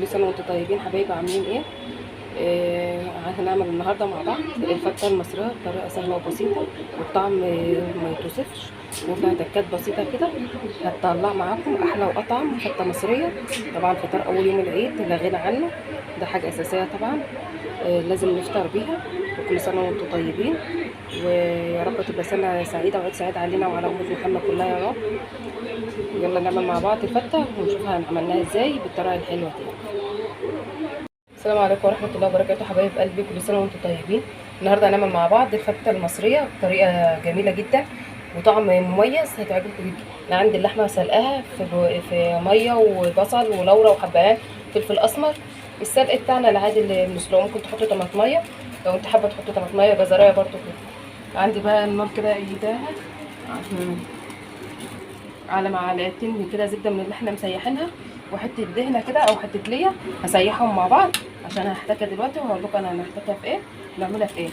كل سنة وانتم طيبين حبايبي. عاملين ايه؟ هنعمل النهارده مع بعض الفته المصرية بطريقة سهلة وبسيطة، والطعم ما يتوصفش، وفيها تكات بسيطة كده هتطلع معاكم احلى واطعم فته مصرية. طبعا فطار اول يوم العيد لا غنى عنه، ده حاجة اساسية طبعا، لازم نفطر بيها. وكل سنة وانتم طيبين، ويا رب تبقى سنة سعيدة وعيد سعيد علينا وعلى امه محمد كلها يا رب. يلا نعمل مع بعض الفته ونشوفها عملناها ازاي بالطريقة الحلوة دي. السلام عليكم ورحمة الله وبركاته حبايب قلبي، كل سنة وانتم طيبين. النهارده هنعمل مع بعض الفته المصرية بطريقة جميلة جدا وطعم مميز هتعجبكم جدا. انا عندي اللحمة سلقاها في مية وبصل ولورا وحبهان فلفل اسمر. السلق بتاعنا العادي اللي بنسلقه، ممكن تحطوا طماطميه لو انت حابة تحطي طماطميه جزرايه برده كده. عندي بقى النار كده ايداها على معلقتين كده زبدة من اللي احنا مسيحينها، وحتة دهنه كده او حتة ليا، هسيحهم مع بعض عشان هحتاجها دلوقتي وهقول لكم انا هنحتاجها في ايه، نعملها في ايه.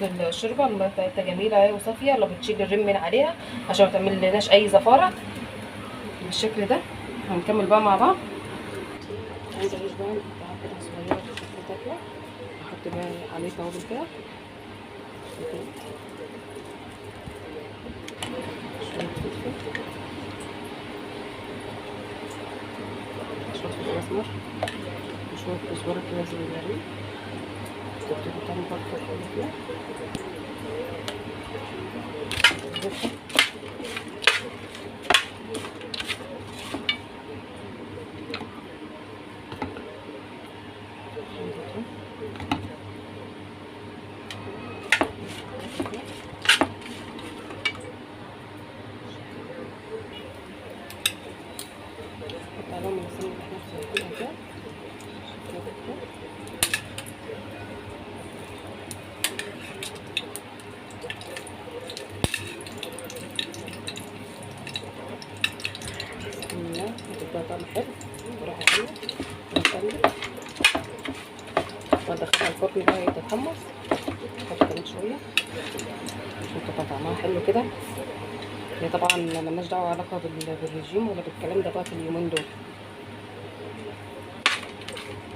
بس الشوربة المية بتاعتها جميلة اهي وصافيه، لو بتشيل الرم من عليها عشان ما تعملناش اي زفاره بالشكل ده. هنكمل بقى مع بعض. عايزه عيش بقى نقطعها كده صغيرة بالشكل ده كده، احط بقى عليه توابل كده، شوية فلفل، شوية فلفل اسمر، وشوية كزبره كده صغيرين، تبتدي تعمل برضه حلو كده. نحط عليهم البصل اللي احنا مسويينها كده. بسم الله، هتديها طعم حلو وريحة حلوة. ونقلب وادخلها الفرن بقى تتحمص، نحط كمان شوية عشان تبقى طعمها حلو كده. هي طبعا ملناش دعوة علاقة بالرجيم ولا بالكلام ده بقى في اليومين دول.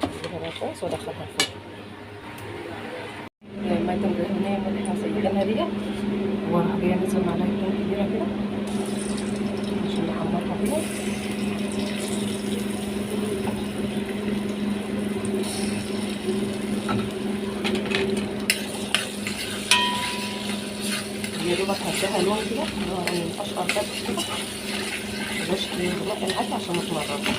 اقلبها بقى كويس وادخلها الفرن. المية الدهنية اللي احنا مسيحينها ديت، واروح جاية انزل معلقة توم كبيرة كده عشان نحمرها بيها. يا دوبك هديها لون كده، لون اشقر بس كده، بلاش تغمق العسل عشان ما تمررش كده.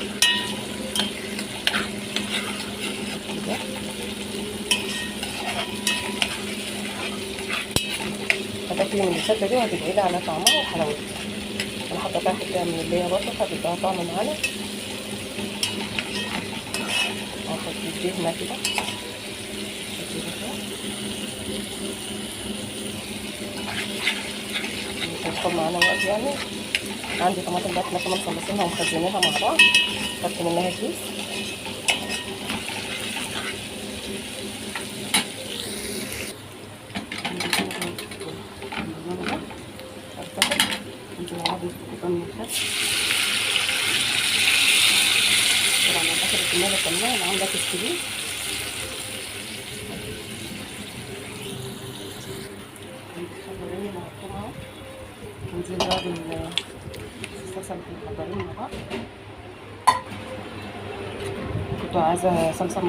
هتاكلي من الفته دي وهتدعي لي على طعمها وحلاوتها. انا حاطه فيها حتة من اللي هي برضه هتديها طعم معانا. هاخد الدهنه كده، مش هتاخد معانا وقت يعني. عندي طماطم بقى احنا كنا مخلصينها ومخزنينها مع بعض، خدت منها كيس. انزل على نص كوباية من الخل. طبعا انا اخر الكمية اللي كلها انا عامله كيس كبير. عندي الخل غالي مع الثوم اهو. هنزل بقى بالصلصه اللي احنا محضرينها مع بعض. كنت عايزه صلصه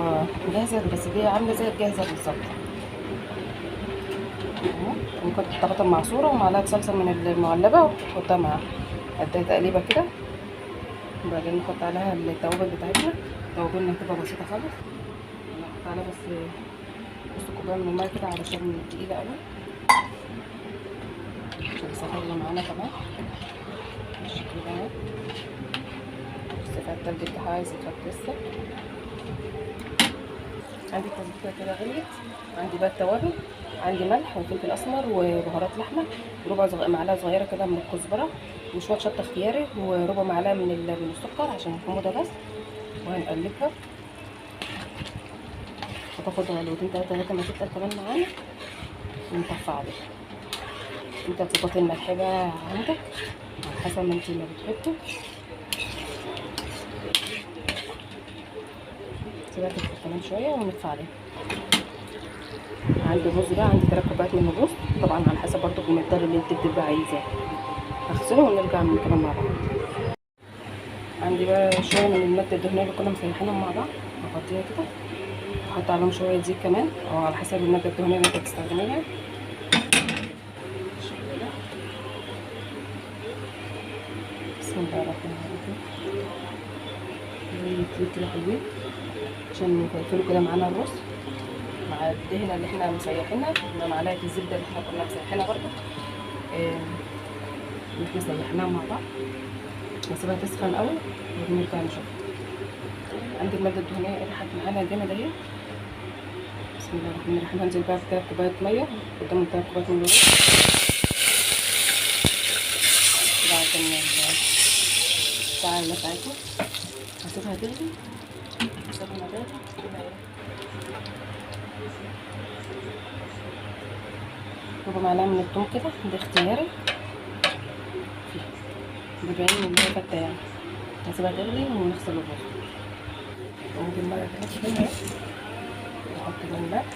جاهزة بس دي عامله زي الجاهزة بالظبط. ممكن تحط معصوره ومعلقة صلصه من المعلبه وتحطها معاها، اديها تقليبه كده. وبعدين نحط عليها التوابل بتاعتنا. توابلنا هتبقى بسيطة خالص. انا هحط عليها بس نص كوباية من المية كده علشان تقيلة قوي، عشان تسهل معانا كمان بالشكل ده. بس فيها التلج بتاعها عايز يتحط لسه. عندي التسبيكه كده غليت. عندي بقى التوابل، عندي ملح وفلفل اسمر وبهارات لحمه، وربع معلقه صغيرة كده من الكزبره، وشوية شطه اختياري، وربع معلقه من السكر عشان الحموضة بس. وهنقلبها هتاخد غلوتين تلاتة لغاية ما تتقل كمان معانا، ونطفي عليها. انت تظبطي الملح بقى عندك على حسب ما انت ما بتحبي. سيبها تدخل كمان شوية ونطفي عليها. عندي الرز بقى، عندي 3 كوبايات من الرز، طبعا على حسب برضو المقدار اللي انت بتبقى عايزاه. هغسله ونرجع نكمل مع بعض. عندي بقى شوية من المادة الدهنية اللي كنا مسيحينهم مع بعض، هغطيها كده، احط عليهم شوية زيت كمان او على حسب المادة الدهنية اللي انت بتستخدميها. بسم الله الرحمن الرحيم. زيت كده حلوين عشان يفلفلوا كده معانا الرز مع الدهنه اللي احنا مسيحينها، مع معلقه الزبدة اللي احنا كنا مسيحينها برده، اللي احنا سيحناها مع بعض. نسيبها تسخن قوي ونرجع نشوف. عندي المادة الدهنية قدحت معانا جامد اهي. بسم الله الرحمن الرحيم. هنزل بقى ب 3 كوبايات مية قدام 3 كوبايات من الرز كده عشان الساعة اللي بتاعتنا. هسيبها تغلي، هسيبها تغلي كده. ربع معلقه من الثوم كده، ده اختياري، بيبين ان هي فته يعني. هسيبها تغلي ونغسل الرز. ونجيب المرقه كده اهي، نحط الماء.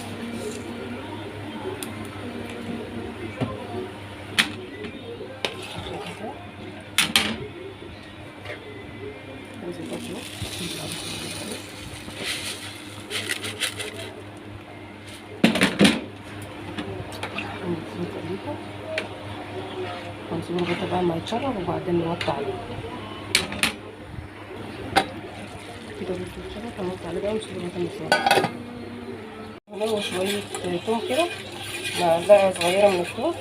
انزل برضه تقريبا، ونسيبه لغاية بقى ما يتشرب وبعدين نوطي عليه كده. الرز يتشرب هنوطي عليه بقى ونسيبه لغاية ما يتشرب. هنعمل شوية توم كده، معلقه صغيرة من التوم،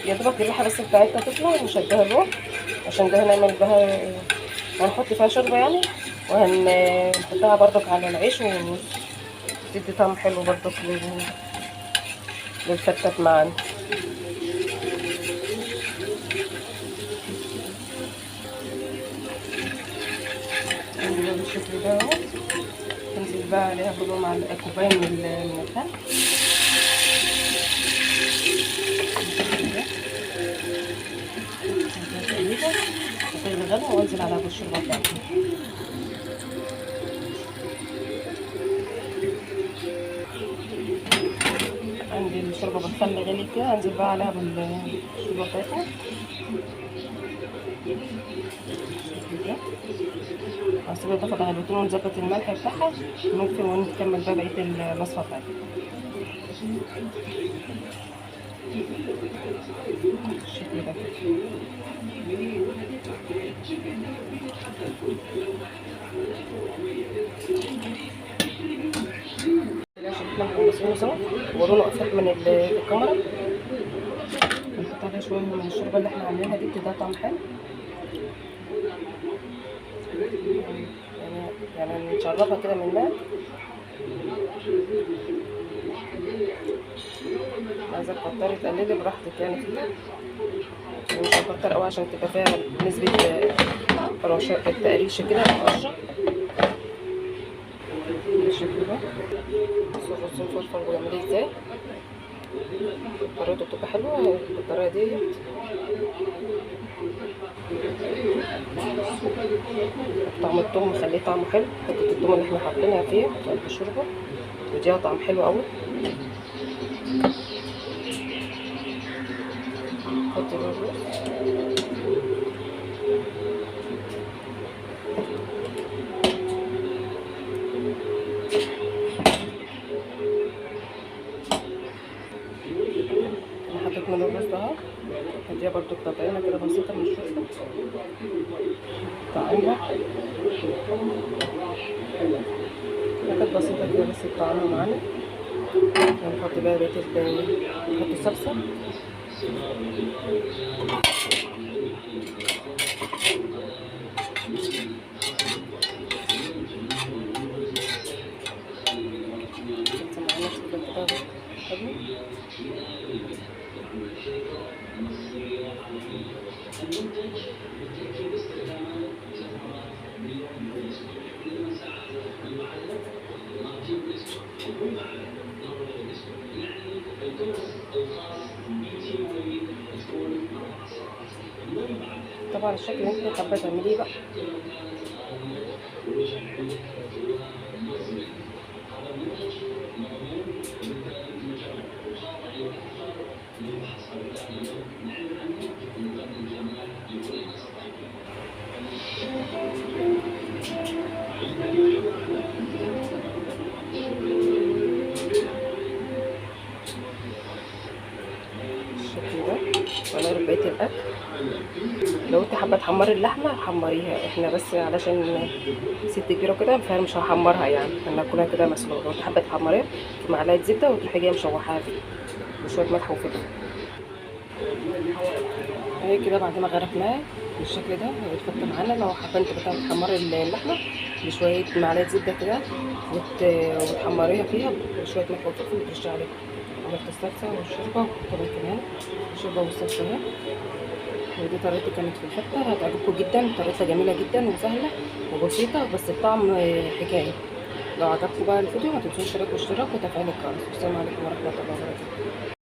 يا دوبك الريحة بس بتاعتها تطلع، مش هديها الروح عشان ده هنعمل بها، هنحط فيها شوربة يعني، وهنحطها برضك على العيش والرز، تدي طعم حلو برضك للفتة معانا. عندي بالشكل ده اهو. هنزل بقى عليها برضه معلقه كوباية من الخل. تغلي غلوه وانزل عليها بالشوربه بتاعتي. عندي الشوربة بالخل غلي كده، انزل بقى عليها بالشوربه بتاعتها. هسيبها تاخد غلوتين ونظبط الملح بتاعها، ممكن ونكمل بقى بقية الوصفة بتاعتنا. بالشكل ده كده. عشان احنا محمصينه سوا ولونه افتح من الكاميرا. نحط عليها شوية من الشوربة اللي احنا عاملينها دي، بتديها طعم حلو يعني نشربها كده من الماء. عايزه تكتري تقللي براحتك يعني فيها، مش هكتر قوي عشان تبقى فيها نسبه رشا التقريشه كده رشه بالشكل ده. بصوا الرز الفلفل بيعمل ازاي، طريقته بتبقى حلوة بالطريقة ديت. طعم الثوم مخليه طعمه حلو، حتة الثوم اللي احنا حاطينها فيه في قلب الشوربة بيديها طعم حلو قوي. حطي الرز انا حطيت من الرز ده اهو، هديها برضو تطعيمه كده بسيطة من الشوربة، طعمها حاجات بسيطة كده بس الطعام معانا. هنحط بقى بقية نحط الصلصه. معانا كده حلو. طبعا الشكل اللي انت حابة تعمليه بقى. بالشكل ده. وهنغرف بقية الاكل. لو انت حابة تحمري اللحمة حمريها، احنا بس علشان ست كبيرة كده فانا مش هحمرها، يعني هناكلها كده مسلوقة. لو انت حابة تحمريها في معلقه زبدة وتروحي جاية مشوحاها فيه وشوية ملح وفلفل. اهي كده بعد ما غرفناها بالشكل ده الفته معانا. لو حابة انت بقى تحمري اللحمة بشوية معلقه زبدة كده وتحمريها فيها بشوية ملح وفلفل وترشي عليها. عملت الصلصه والشوربه طبعا كمان الشوربة والصلصه اهي. ودي طريقتي كانت في الفته، هتعجبكم جدا، طريقتها جميلة جدا وسهلة وبسيطة، بس الطعم حكاية. لو عجبكم بقى الفيديو ما تنسوش الاشتراك والاشتراك وتفعيل الجرس. والسلام عليكم ورحمة الله وبركاته.